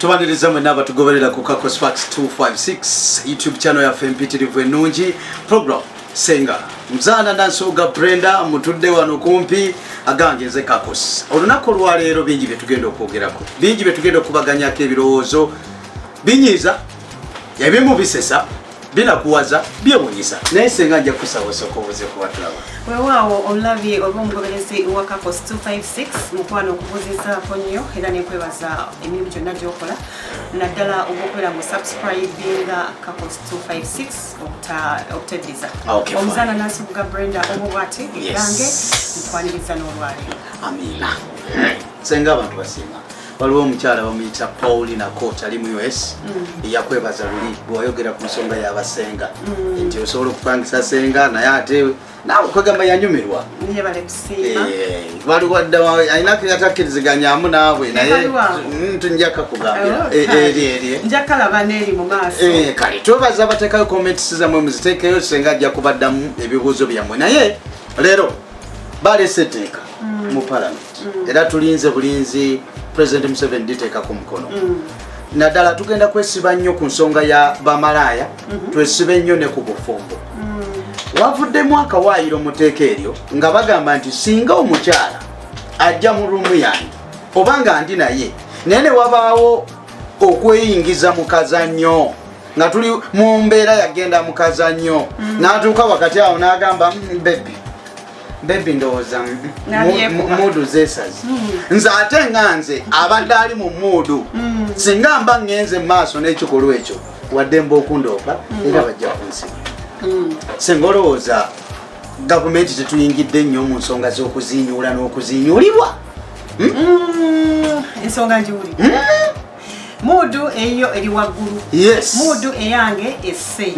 Tubaniriza mwenna abatugoberera ku Kakos Facts 256 YouTube channel yaffe empitirivu ennungi. Program Senga Mzaana Nansubuga Brenda mutudde wano kumpi agange nze Kakos. Olunaku olwaleero bingi bye tugenda okwogerako, bingi bye tugenda okubaganyako ebirowoozo, binyiiza, ebimu bisesa, binakuwaza, byewunyisa. Naye senga nja kusaba osooka obuze kuba tulaba. Weewaawo omulabi oba omugoberezi wa Kakos 256, mukwano, okubuuzizaako nnyo era nenkwebaza emirimu gyonna gy'okola, naddala ogwokubeera ngu subscribinga Kakos 256 obuteddiza. Okay, fine. Omuzaana Nansubuga Brenda omu bwati egange nkwaniriza n'olwaleero. Amiina. Senga, abantu basiima. Waliwo omukyala bamuyita Paulina Cot, ali mu US, yakwebaza luli bwewayogera ku nsonga y'abasenga nti osobola okupangisa senga, naye ate naawe kwegamba yanyumirwa. Yebale kusiima. Waliwo dda alina yatakkiriziganyaamu naawe, naye Kaliwa. Tunja kakugambira. Oh, eri eri nja kalaba n'eri mu maaso. Kale twebaza abateekayo comments zammwe, muziteekeyo, senga ajja kubaddamu ebibuuzo byammwe. Naye leero baleese etteeka mu Parliament, era tulinze bulinzi President Museveni liteekako mukono. Naddala tugenda kwesiba nnyo ku nsonga ya bamalaaya, twesibe nnyo ne ku bufumbo. Wavuddemu akawaayiro mu tteeka eryo nga bagamba nti singa omukyala ajja mu room yange oba nga ndi naye, naye ne wabaawo okweyingiza mu kazannyo nga tuli mu mbeera yagenda mu kazannyo, n'atuuka wakati awo n'agamba, "Baby, baby, ndowooza N'abyekuba. Mood zeesaze." Nze ate nga nze abadde ali mu mood, singa mba ŋŋenze mu maaso n'ekikolwa ekyo, wadde mba okundoopa, era bajja kunsiba. Senga, olowooza gavumenti tetuyingidde nnyo mu nsonga z'okuzinyuula n'okuzinyuulibwa? Ensonga ngiwulidde. Mood eyo eri waggulu. Mood eyange esse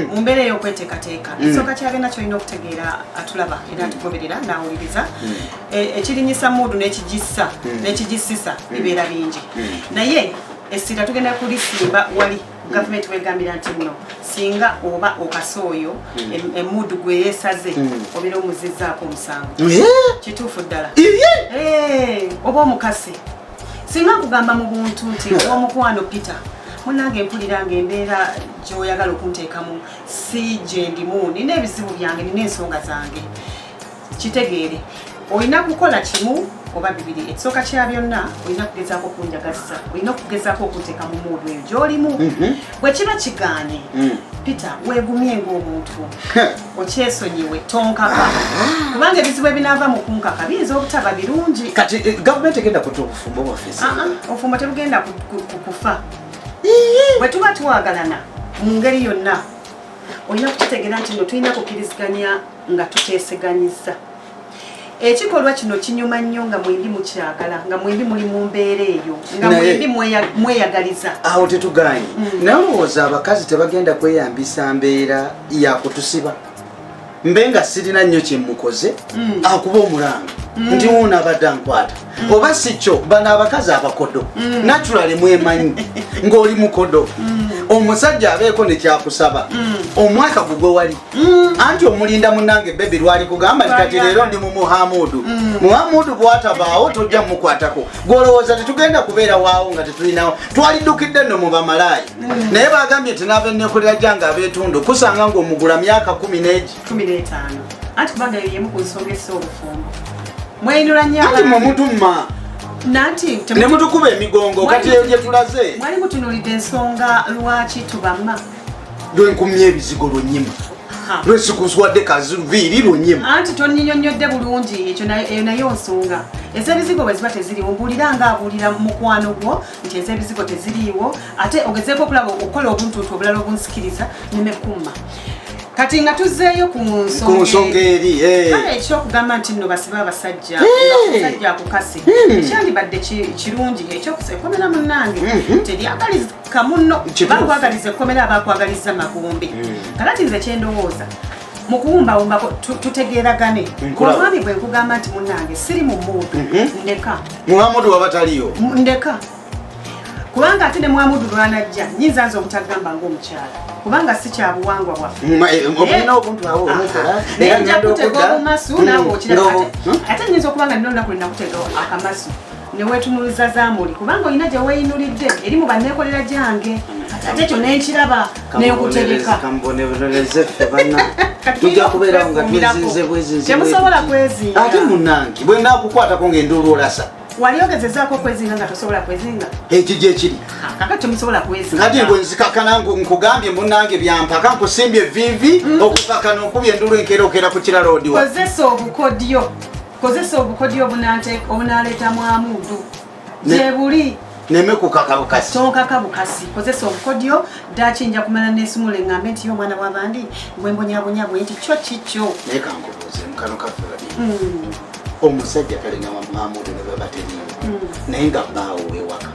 mu mbeera ey'okweteekateeka. Ekisooka kyagenda kyolina okutegeera, atulaba era atugoberera n'awuliriza, ekirinyisa mood n'ekigissa n'ekigissisa bibeera bingi, naye essira tugenda kulisimba wali gavumenti wegambira nti nno singa oba okasa oyo e mood gwe yeesaze, obeera omuzizzaako omusango. Kituufu ddala. Oba omukasi, singa nkugamba mu buntu nti owomukwano Peter munange, mpulira nga embeera gy'oyagala okunteekamu si gye ndimu, nina ebizibu byange, nina ensonga zange, kitegeere olina kukola kimu oba bibiri. Ekisooka kya byonna, olina kugezaako okunjagazisa, olina okugezaako okunteeka mu mood eyo gy'olimu. Bwe kiba kigaanye, Peter, weegumye ng'omuntu, okyesonyiwe, tonkaka, kubanga ebizibu ebinaava mu kunkaka biyinza obutaba birungi. Kati gavumenti egenda kutta obufumbo bwaffe, Senga? Ah, ah, obufumbo tebugenda kufa. Bwe tuba twagalana mu ngeri yonna, olina kukitegeera nti no tulina kukkiriziganya nga tuteeseganyiza. Ekikolwa kino kinyuma nnyo nga mwembi mukyagala, nga mwembi muli mu mbeera eyo, nga mwembi mweyagaliza. Awo tetuganye, naye olowooza abakazi tebagenda kweyambisa mbeera yakutusiba? Mbe nga sirina nnyo kyemukoze, akuba omulanga nti wuuno abadde ankwata, oba si kyo bano abakazi abakodo, naturally mwemanyi ng'oli mukodo, omusajja abeeko nekyakusaba, omwaka gugwe wali anti omulinda, munange baby, lwali kugamba nti kati leero ndi mu muhamudu. Muhamudu bwatabaawo tojja mukwatako. Gwolowooza tetugenda kubeera waawo nga tetulinawo? Twaliddukidde nno mu bamalaayi, naye bagambye nti n'abenekolera gyange abeetundu kusanga ng'omugula myaka 10 n'egi. 15, anti kubanga eyo yemu ku nsonga essa obufumbo. Mwenula nnyo Anti mwe abaana. Mutumma Nanti ne mutukuba emigongo. Kati eyo gye tulaze. Mwali mutunuulidde ensonga lwaki tubamma. Lwenkumya ebizigo lwenyima, lwesikuswadde kaviiri lwenyima. Anti tonyinyonnyodde bulungi ekyo, eyo nayo nsonga. Ez'ebizigo bwe ziba teziriwo, mbuulira nga abuulira mukwano gwo nti ez'ebizigo teziriiwo, ate ogezeeko okulaba okukola obuntuntu obulala obunsikiriza nemekumma. Kati nga tuzzeeyo ku ku nsonga eri, eh. Kale ekyokugamba nti nno basibe abasajja, omusajja akukase, ekyandibadde kirungi ekyokusa ekomera munnange teryagaliza munno. Bakwagaliza ekkomera, abakwagaliza magombe. Kakati nze kyendowooza mu kuwumbawumbako tutegeeragane. Nkulaba. Omwami bwe nkugamba nti munnange siri mu mood, ndeka. Muhamudu waba taliyo. Ndeka, kubanga ate ne mwamudu lwanajja nyinza nze obutagamba ng'omukyala, kubanga si kyabuwangwa bwaffe. Olina obuntu awo omukola. Naye Era nja ngenda kutega okudda. obumasu naawe okiraba. Hmm? Ate nyinza okuba nga nina olunaku lwe nakutega akamasu. Newetunuliza zamuli kubanga olina gye weeyinulidde eri mu banneekolera gyange, kati ate ekyo nenkiraba nenkutegeka. Kambonereze ffe banna, tujja kubeerawo nga twezinze bwezinze. Temusobola kwezinga. Ate munnange, bwe naakukwatako ng'enduulu olasa. Wali ogezezaako okwezinga nga tosobola kwezinga? Ekijja ekiri. Kakati temusobola kwezinga. Kati bwe nzikakana, nkugambye munnange, byampaka nkusimbye eviivi, okukakana okubya enduulu enkeera okera ku kiralo odiwa. Kozesa obukodyo, kozesa obukodyo obunaleeta mwamudu gyebuli. Neme kukaka bukasi. Tonkaka bukasi, kozesa obukodyo. Ddaaki nja kumala nesumula eŋŋambe nti ye omwana w'abandi gwembonyabonya bwe nti kyo kikyo. Naye kankubuuze, mukano kaffe babiri, omusajja kalina mamudu ne baba teriiwo, naye nga bbaawo wewaka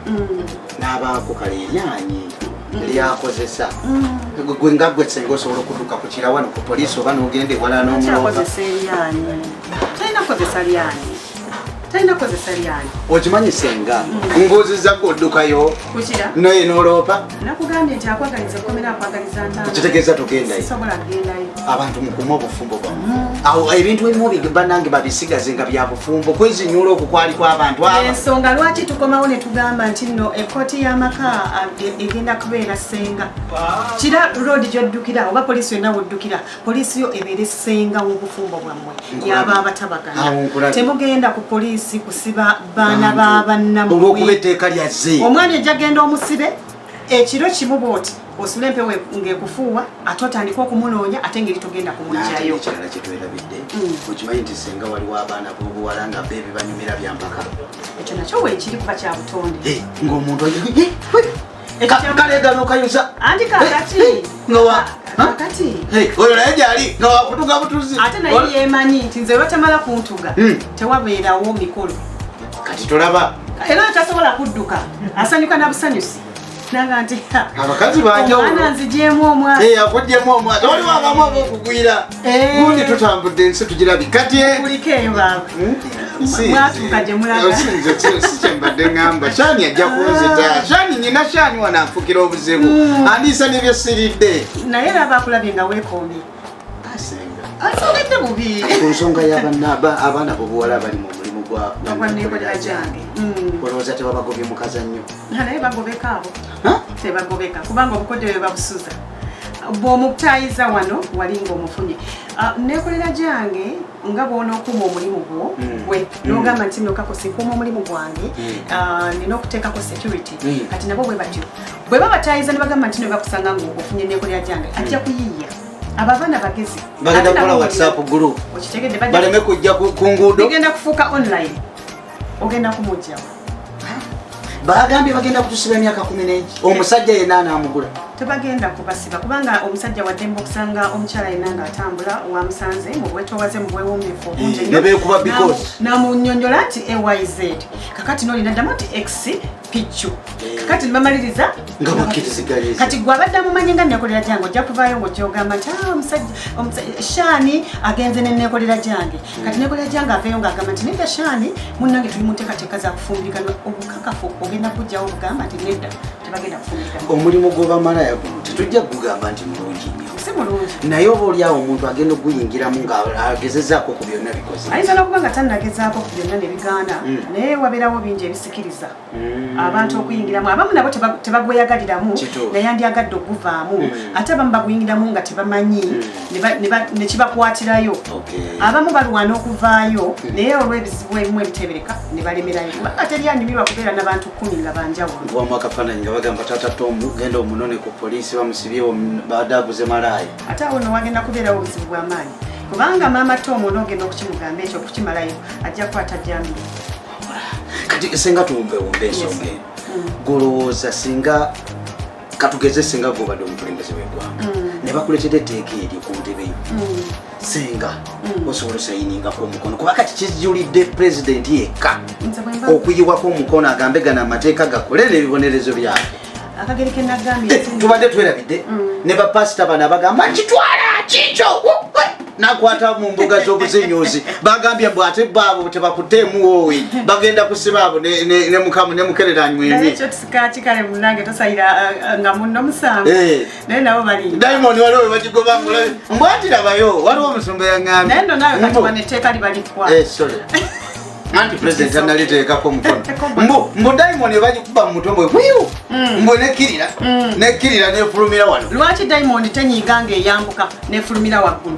n'abaako kale eryanyi lyakozesa, gwe nga gwe senga osobola okudduka ku kirawano ku poliisi oba n'ogenda ewala n'omuloopa? Akyakozesa eryanyi? Talina kukozesa lyanyi, talina kukozesa lyanyi. Okimanyi senga mbuuziza gwe, oddukayo Kukira. Naye n'oloopa? Nakugambye nti akwagaliza ekkomera akwagaliza ntaana. Kitegeeza togendayo? Sisobola kugendayo. Abantu mukume obufumbo bwammwe. Awo ebintu ebimu bannange babisigaze nga bya bufumbo, kwezinyula okwo kwaliko abantu aba. Ensonga lwaki tukomawo ne tugamba nti nno ekkooti y'amaka egenda kubeera ssenga kira road gy'oddukira oba poliisi yonna woddukira, poliisi yo ebeere ssenga w'obufumbo bwammwe. Nkulabye. Yaba Awo abatabagana. nkulabye. Temugenda ku poliisi kusiba baana ba bannammwe. Olwokuba etteeka lyazze. Omwana ejja genda omusibe ekiro kimu bwoti, osula empewo ng'ekufuuwa, ate otandika okumunoonya, ate ngeri togenda N'ate kumugjayo. ekirala kyetwerabidde, okimanyi nti senga waliwo abaana b'obuwala nga be bibanyumira byampaka? Ekyo nakyo weekiri kuba kya butonde. Eh, ng'omuntu Ekyo kaleega n'okayuza. Anti kakati Nga kakati Eh, oyo naye gyali nga wakutuga butuzi. Ate naye yemanyi nti nze lwatamala kuntuga, tewabeerawo mikolo. Kati tolaba. Era tasobola kudduka, asanyuka na busanyusi naga nti Abakazi banjawulo. omwana nzigyemu omwana. Eh, akugyemu omwana, waliwo abamu ab'okugwira. Gundi tutambudde ensi tugirabye kati Kuliko eyo baaba. Mwatuuka gye mulaga. Si kyembadde ŋŋamba, Shani ajja kunzita. Shani nyina, Shani wananfukira obuzibu, andiisa nebyesiridde. Naye era akulabye nga weekombye. Asenga. Asogedde bubi. Ku nsonga y'abaana bobuwala abali mu mulimu gwa Ogwa neekolera gyange. Olowooza tebabagobye mu kazannyo? Naye bagobeka abo. Ha? Tebagobeka kubanga obukodyo bwe babusuza bw'omutayiza wano wali ng'omufunye. Ah, neekolera gyange nga bw'onookuuma omulimu gwo gwe n'ogamba nti nno kako sikuuma omulimu gwange, ah, nina okuteekako security. Kati nabo bwe batyo bwe babatayiza ne bagamba nti no bakusanga ng'ofunye neekolera gyange, ajja kuyiiya. Abo abaana bagezi. Bagenda Ate kukola nabo WhatsApp group. Okitegedde? Bajja baleme kujja ku nguudo. Bigenda kufuuka online, ogenda kumugjawo. Bagambye bagenda kutusiba emyaka 11 omusajja yenna anaamugula. Tebagenda kubasiba kubanga omusajja waddembe okusanga omukyala yenna ng'atambula wamusanze mu bwetowaze, mu bwewombeefu obungi ennyo. Ne beekuba because. Namunyonyola nti AYZ, kakati nolina ddamu nti X piccu, kakati nibamaliriza. Nga bakkiriziganyizza. Kati gwe abadde amumanyi nga nekolera gyange, ojja kuvaayo ng'ojja ogamba nti "Ah, omusajja Shani agenze nenekolera gyange." Kati nekolera gyange aveeyo ng'agamba nti nedda, Shani munnange tuli mu nteekateeka za kufumbiriganwa. Obukakafu ogenda kujjawo obugamba nti nedda, tebagenda kufumbiriganwa. Omulimu gw'obamalaya guno tetujja kugamba nti mulungi nnyo. Si mulungi. Naye oba oliawo omuntu agenda okuguyingiramu ng'agezezaako ku byonna bikoze. Ayinza n'okuba nga tannagezaako ku byonna ne bigaana, naye wabeerawo bingi ebisikiriza abantu okuyingiramu. Abamu nabo tebagweyagaliramu, naye andyagadde okuguvaamu. Ate abamu baguyingiramu nga tebamanyi, ne kibakwatirayo. Abamu balwana okuvaayo, naye olw'ebizibu ebimu ebitebereka ne balemerayo, kubanga teri anyumirwa kubeera n'abantu 10 nga banjawulo. Nkubamu akafaananyi nga bagamba taata Tomu genda omunone ku poliisi, bamusibyewo badde aguze malaaya. Ate awo no wagenda kubeerawo obuzibu bw'amaanyi, kubanga maama Tomu onoogenda okukimugamba ekyo, okukimalayo ajja kukwata jambiya. Kati singa tuwumbewumbe ensonga eno, golowooza singa katugeze singa gobadde omukulembeze w'eggwanga ne bakuleetera etteeka eryo ku ntebe yo, singa osobola osayiningako omukono? Kuba kati kijulidde pulezidenti yekka Nze bwe mba okuyiwako omukono agambe gano amateeka gakole n'ebibonerezo byabwe. Akageri ke nagambye nti Tubadde twerabidde ne bapasita bano abagamba kitwala kikyo nakwata mu mbuga z'obuzinyuzi, bagambye mbu ate baabo tebakuteemu woowe, bagenda kusiba abo ne mukamu ne Naye mukereranywemye. ekyo kika kale munange tosayira nga munno musango. Naye nabo balinda. Diamond waliwo webagigoba ngulabe mbwatirabayo, waliwo omusumba yaŋŋambye. Naye nno naawe kati Mbu. wano etteeka liba likkwa. Eh, sorry. Anti president analiteekako omukono. Mbu diamond bagikuba mu mutwe mbwe wiu. Mbu nekkirira. Nekkirira nefulumira wano. Lwaki diamond tenyiga ng'eyambuka nefulumira waggulu?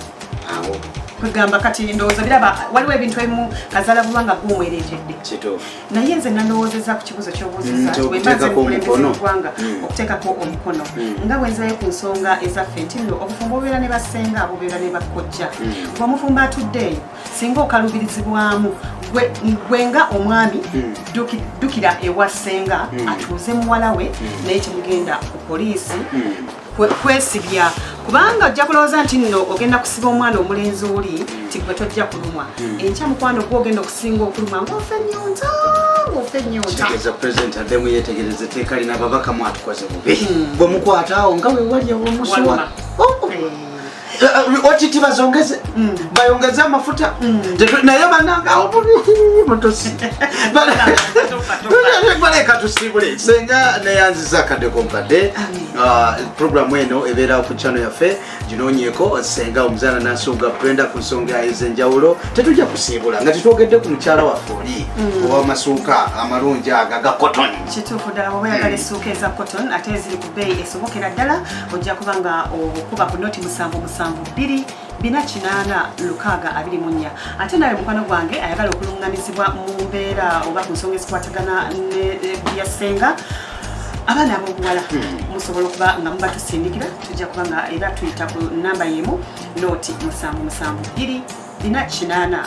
Awo. Kugamba kati ndowooza biraba waliwo ebintu ebimu kazaala bulwa nga gwomwereetedde. Kituufu. Naye nze nalowoozezza ku kibuuzo ky'obuuzizza Nti okuteekako omukono. Ggwanga okuteekako omukono, nga bwenzayo ku nsonga ezaffe nti nno obufumbo bubeera ne bassenga, bubeera ne bakojja. Ng'omufumbo atudde eyo, singa okalubirizibwamu gwe nga omwami, ddukira ewa ssenga atuuze muwala we, naye temugenda ku poliisi kwesibya, kubanga ojja kulowooza nti nno ogenda kusiba omwana omulenzi oli ti gwe tojja kulumwa. Enkya mukwano gwe ogenda okusinga okulumwa ng'ofa ennyonta, ng'ofa ennyonta. Kitegeeza president addemu yeetegereze etteeka lino. Ababaka mwatukoze bubi bwe mukwata awo nga wewali omusuwa. Waluma. Otiti bazongeze, bayongeze amafuta. Naye banange awo mutosi baleka tusiibule. Senga neyanziza akadde kompadde. Programu eno ebeera ku channel yaffe, ginoonyeeko Senga Omuzaana Nansuuga Brenda ku nsonga ez'enjawulo. Tetujja kusiibula nga tetwogedde ku mukyala waffe oli ow'amasuuka amalungi aga ga cotton. Kituufu ddala. Bw'oba oyagala essuuka eza cotton ate eziri ku bbeeyi esobokera ddala, ojja kuba nga okuba ku 072 480 624. Ate nawe mukwano gwange ayagala okuluŋŋamizibwa mu mbeera oba ku nsonga ezikwatagana ne bya ssenga, abaana ab'obuwala musobola okuba nga muba tusindikira, tujja kuba nga era tuyita ku namba yemu 077 480 624.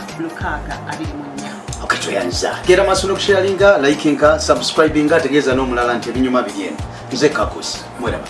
Okay, tweyanza. Gera maaso n'okusharinga, likinga, subscribinga, tegeeza n'omulala nti ebinyuma biri eno. Nze Kakusi, mweraba.